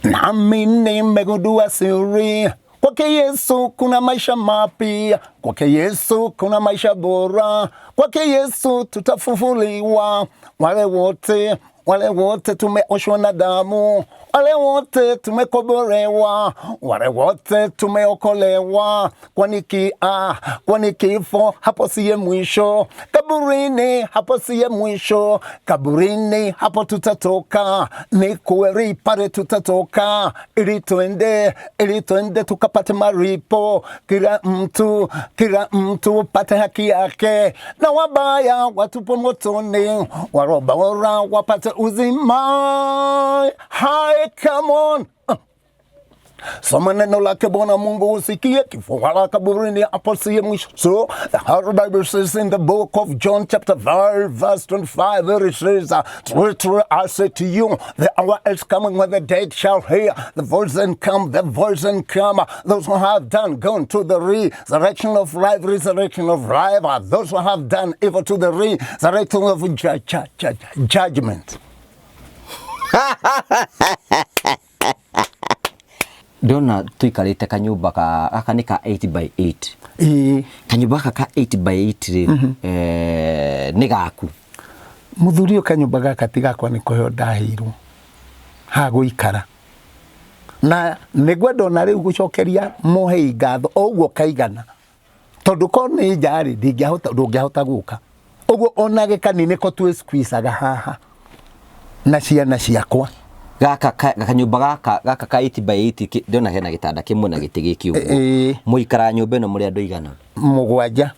Nami nimegundua siri, kwake Yesu kuna maisha mapya, kwake Yesu kuna maisha bora, kwake Yesu tutafufuliwa. Wale wote tumeoshwa na damu, wale wote tumekombolewa, wale wote tumeokolewa. Kwani kifo hapo siye mwisho, kaburini hapo siye mwisho, kaburini hapo tutatoka, ni kweli pale tutatoka, ili twende tukapate maripo, kila mtu pate haki yake, na wabaya watupwe motoni, walio bora wapate uzima. Hi, come on. Soma neno lake Bwana Mungu usikie, kifo wala kaburini hapo siye mwisho. So the Holy Bible says in the book of John chapter 5 verse 25, there it says, "Truly, truly, I say to you, the hour is coming when the dead shall hear the voice and come, the voice and come. Those who have done gone to the resurrection of life, resurrection of life. Those who have done evil to the resurrection of judgment." Ndĩrona tũikarĩte kanyũmba ka gaka nĩ ka 8 by 8. Ĩĩ. Kanyũmba gaka ka 8 by 8 rĩ, nĩ gaku? Mũthuri ũyũ, kanyũmba gaka ti gakwa, nĩ kũheo ndaheirwo ha gũikara, na nĩ ngwenda ona rĩu gũcokeria mũhei ngatho o ũguo kaigana, tondũ ko nĩ nja rĩ, ndingĩahota, ndũngĩahota gũka ũguo. Ona gĩkani nĩko twĩ haha na ciana ciakwa. Gaka kanyũmba gaka ka 8 by 8 ndĩrona hena gĩtanda kĩmwe na gĩtĩ gĩkĩ ũguo. Ĩĩ. Mũikaraga nyũmba ĩno mũrĩ andũ aigana? Mũgwanja.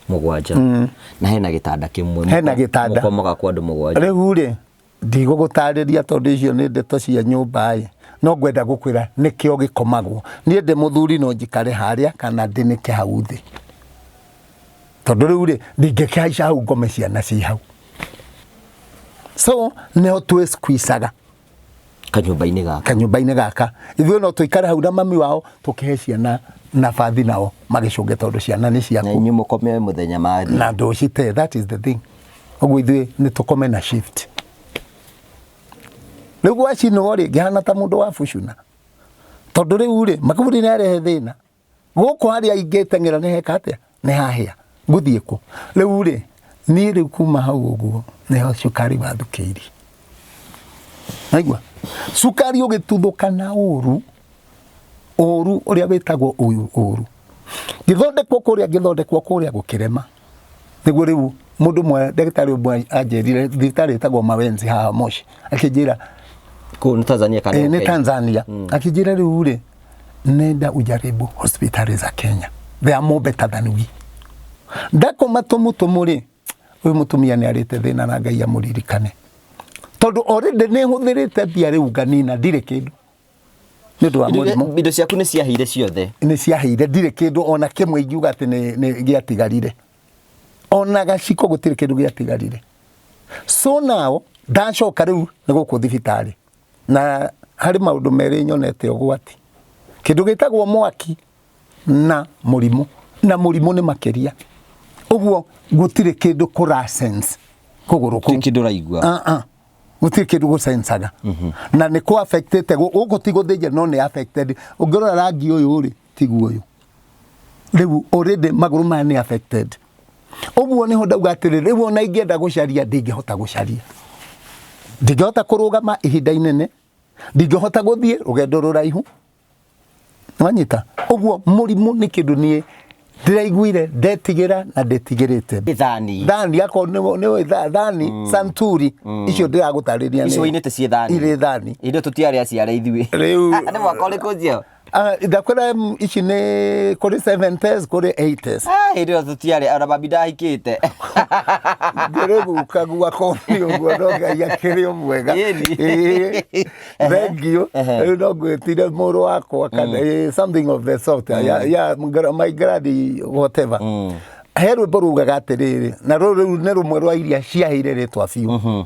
Mũgwanja, na hena gĩtanda kĩmwe? Hena gĩtanda. Mũkomaga kwa andũ mũgwanja? Rĩu rĩ, ndigũgũtarĩria tondũ icio nĩ ndeto cia nyũmba ĩ, no ngwenda gũkwĩra nĩkĩo gĩkomagwo. Niĩ ndĩ mũthuri, no njikare harĩa kana ndĩnĩke hau thĩ, tondũ rĩu rĩ, ndingĩkĩhaica hau ngome ciana ci hau, so nĩho twĩ-squeezaga. Kanyũmba-inĩ gaka? Kanyũmba-inĩ gaka. Ithuĩ no tũikare hau na mami wao, tũkĩhe ciana nabathi nao magĩcũnge, tondũ ciana nĩ na ciaku. Inyuĩ mũkome mũthenya mathiĩ. Na ndũcite, that is the thing. Ũguo ithuĩ nĩ tũkome na shift. Rĩu gwacinwo rĩ, ngĩhana ta mũndũ wa bucuna, tondũ rĩu rĩ, makaburi nĩ arehe thĩna gũkũ harĩa ingĩteng'era nĩ heka atĩa, nĩ hahĩa, ngũthiĩ kũ rĩu rĩ? Niĩ rĩu kuma hau ũguo nĩho cukari wathukĩirie. Naigua cukari ũgĩtuthũka na ũru ũru ũrĩa wĩtagwo ũyũ ũru, ngĩthondekwo kũrĩa, ngĩthondekwo kũrĩa, gũkĩrema. Nĩguo rĩu mũndũ ũmwe, ndagĩtarĩ ũmwe anjĩrire, thibitarĩ ĩtagwo Mawenzi haha Moshi, akĩnjĩra Kũu nĩ Tanzania kana? Nĩ Kenya? Tanzania. Akĩnjĩra, "Rĩu rĩ, nenda ujaribu hospitali za Kenya, they are more better than we." Ndakoma tũmũtũmũ rĩ, ũyũ mũtumia nĩ arĩte thĩna na Ngai amũririkane, tondũ already nĩ hũthĩrĩte mbia rĩu nganina, ndirĩ kĩndũ nĩ ũndũ wa mũrimũ. Indo ciaku nĩ ciahĩire ciothe? Nĩ ciahĩire, ndirĩ kĩndũ ona kĩmwe ingiuga atĩ nĩ gĩatigarire, ona gaciko, gũtirĩ kĩndũ gĩatigarire. So now ndacoka rĩu nĩ gũkũ thibitarĩ, na harĩ maũndũ merĩ nyonete ũgwati, kĩndũ gĩtagwo mwaki na mũrimũ, na mũrimũ nĩ makĩria ũguo. Gũtirĩ kĩndũ kũra sense kũgũrũ kũu. Gũtirĩ kĩndũ ũraigua? Ah, ah. Gũtirĩ kĩndũ gũsensaga, na nĩ kũ affectĩte gũkũ, ti gũthĩnja, no nĩ affected. Ũngĩrora rangi ũyũ rĩ, tiguo ũyũ rĩu, already magũrũ maya nĩ affected. Ũguo nĩho ndauga atĩrĩ, rĩu ona ingĩenda gũcaria, ndingĩhota gũcaria, ndingĩhota kũrũgama ihinda inene, ndingĩhota gũthiĩ rũgendo rũraihu. Wanyita ũguo, mũrimũ nĩ kĩndũ niĩ ndĩraiguire ndetigĩra na ndĩtigĩrĩte. Thani? Thani, akorwo nĩ thani santuri icio ndĩragũtarĩria. Icio ũinĩte ciĩ thani? Irĩ thani. Ithuĩ tũtiarĩ aciare ithuĩ. Rĩu Nĩ mwaka ũrĩkũ ũcio? Ah, ndakwĩra, ici nĩ kũrĩ 70s, kũrĩ 80s. Ah, hĩndĩ ĩyo tũtiarĩ ona mami ndahikĩte. Ngĩrĩ guka gwakwa nĩ ũguo, no Ngai akĩrĩ o mwega. Ĩni. Ĩĩ, thank you. Rĩu no ngwĩtire mũrũ wakwa kana something of the sort, yeah, my granny, whatever. He rwĩmbo rugaga atĩrĩrĩ, na rũrũ rĩu nĩ rũmwe rwa iria ciaheire rĩtwa biũ: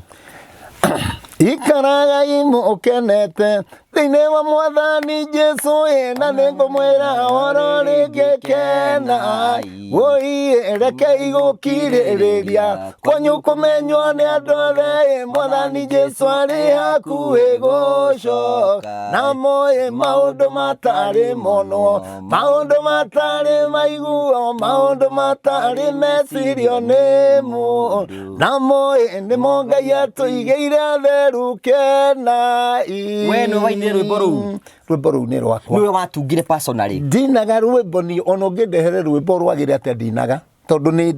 "Ikaragai mũkenete." Thĩinĩ wa Mwathani Jesu ĩ, na nĩngũmwĩra oro rĩngĩ kenai. Wũi rekei gũkirĩrĩria kwanyu kũmenywo nĩ andũ othe ĩ, Mwathani Jesu arĩ hakuhĩ gũcoka. Na moĩ maũndũ matarĩ monwo, maũndũ matarĩ maiguo, maũndũ matarĩ mecirio nĩ mũndũ. Na moĩ nĩmo Ngai atũigĩire atheru kenai. We nĩwe wainire rwĩmbo rũu? Rwĩmbo rũu nĩ rwakwa. Nĩwe watungire personally? Ndinaga rwĩmbo niĩ, ona ũngĩndehere rwĩmbo rwagĩre atĩa ndinaga, tondũ nĩ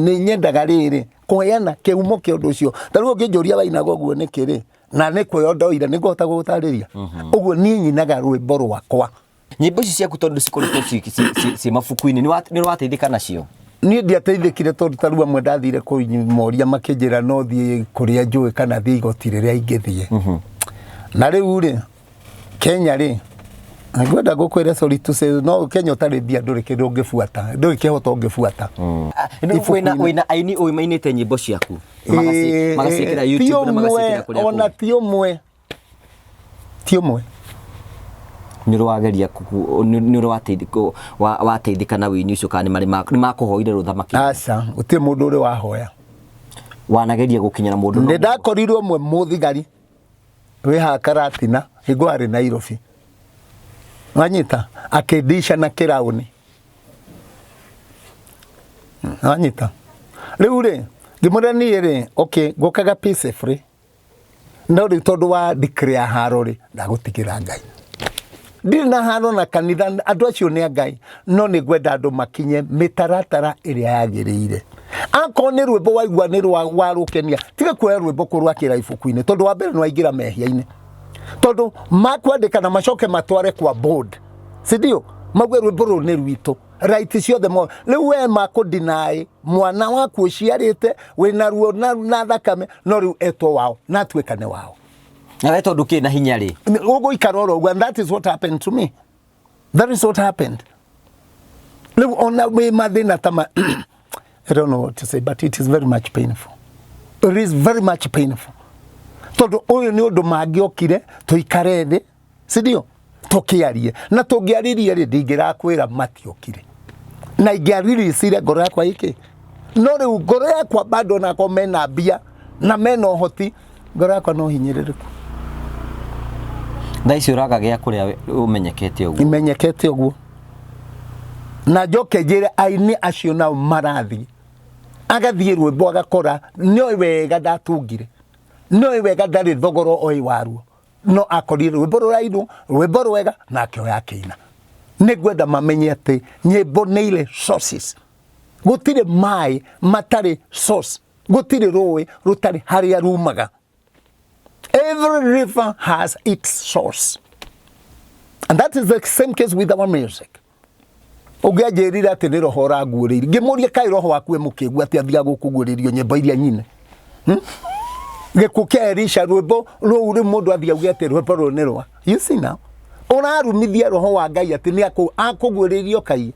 nĩ nyendaga rĩrĩ kũheana kĩhumo kĩa ũndũ ũcio. Ta rĩu ũngĩnjũria wainaga ũguo nĩkĩ rĩ, na nĩ kũoya ndoire, nĩ ngũhota gũgũtarĩria? Ũguo niĩ nyinaga rwĩmbo rwakwa. Nyĩmbo ici ciaku tondũ cikoretwo ciĩ mabuku-inĩ, nĩ ũrateithĩka nacio? Niĩ ndiateithĩkire tondũ ta rĩu amwe ndathire kũmoria makĩnjĩra no thiĩ kũrĩa njũĩ kana thiĩ igoti rĩrĩa ingĩthiĩ. Na rĩu rĩ, Kenya rĩ, ngwenda ngũkwĩre sorry to say, no Kenya ũtarĩ mbia ndũrĩ kĩndũ ũngĩbuata, ndũrĩ kĩhoto ũngĩbuata. Wĩna wĩna aini ũĩ mainĩte nyĩmbo ciaku magaciĩkĩra YouTube na magaciĩkĩra kũrĩa ona ti ũmwe, ti ũmwe. Nĩ ũrĩ wageria, nĩ ũrĩ wateithĩka na wĩini ũcio kana nĩ marĩ nĩ makũhoire rũtha makĩria? Aca, gũtirĩ mũndũ ũrĩ wahoya. Wanageria gũkinyĩra mũndũ? Nĩ ndakorirwo ũmwe mũthigari wĩ haha Karatina hingo arĩ Nairobi, wanyita, akĩndica na kĩraũni, wanyita. Rĩu rĩ, ngĩmwĩra niĩ rĩ, okay, ngũkaga peacefully, no rĩu tondũ wa declare haro rĩ, ndagũtigĩra Ngai. Ndirĩ na haro na kanitha, andũ acio nĩ a Ngai, no nĩ ngwenda andũ makinye mĩtaratara ĩrĩa yagĩrĩire. Akorwo nĩ rwĩmbo waigua nĩ warũkenia, tiga kuoya rwĩmbo kũrwakĩra ibuku-inĩ, tondũ wa mbere nĩ waingĩra mehia-inĩ, tondũ makwandĩka na macoke matware kwa board, si ndio? Mauge rwĩmbo rũrũ nĩ rwitũ, right ciothe mo. Rĩu we makũdeny mwana waku ũciarĩte wĩna ruo na thakame, no rĩu etwo wao na atuĩka nĩ wao. Na we tondũ kĩ na hinya rĩ, ũgũikara oro ũguo. And that is what happened to me, that is what happened. Rĩu ona wĩ mathĩna ta ma, I don't know what to say, but it is very much painful, it is very much painful, tondũ ũyũ nĩ ũndũ mangĩokire tũikare thĩ, si ndio, tũkĩarie. Na tũngĩaririe rĩ, ndingĩrakwĩra matiokire na ingĩaririsire ngoro yakwa ĩkĩ. No rĩu ngoro yakwa bado, onakorwo mena mbia na mena ũhoti, ngoro yakwa no hinyĩrĩrĩku. Thaa ici ũraga gĩa kũrĩa ũmenyekete ũguo? Imenyekete ũguo. Na njoke njĩre aini acio nao marathiĩ, agathiĩ rwĩmbo agakora nĩoĩ wega ndatungire, nĩoĩ wega ndarĩ thogora oĩ waruo, no akorire rwĩmbo rũrainwo, rwĩmbo rwega, na akĩoya akĩina. Nĩ ngwenda mamenye atĩ nyĩmbo nĩ irĩ sources. Gũtirĩ maĩ matarĩ source, gũtirĩ rũĩ rũtarĩ harĩa rumaga. Every river has its source, and that is the same case with our music. Ũngĩanjĩrire atĩ nĩ roho ũranguũrĩirie, ngĩmũria kaĩ roho waku e mũkĩgu atĩ athiaga gũkũguũrĩrio nyĩmbo iria nyine? Gĩkuũ kĩa Elisha, rwĩmbo rũu, rĩu mũndũ athiĩ auge atĩ rwĩmbo rũu nĩ rwa, you see now, ũrarumithia roho wa Ngai atĩ nĩ akũguũrĩirio kai.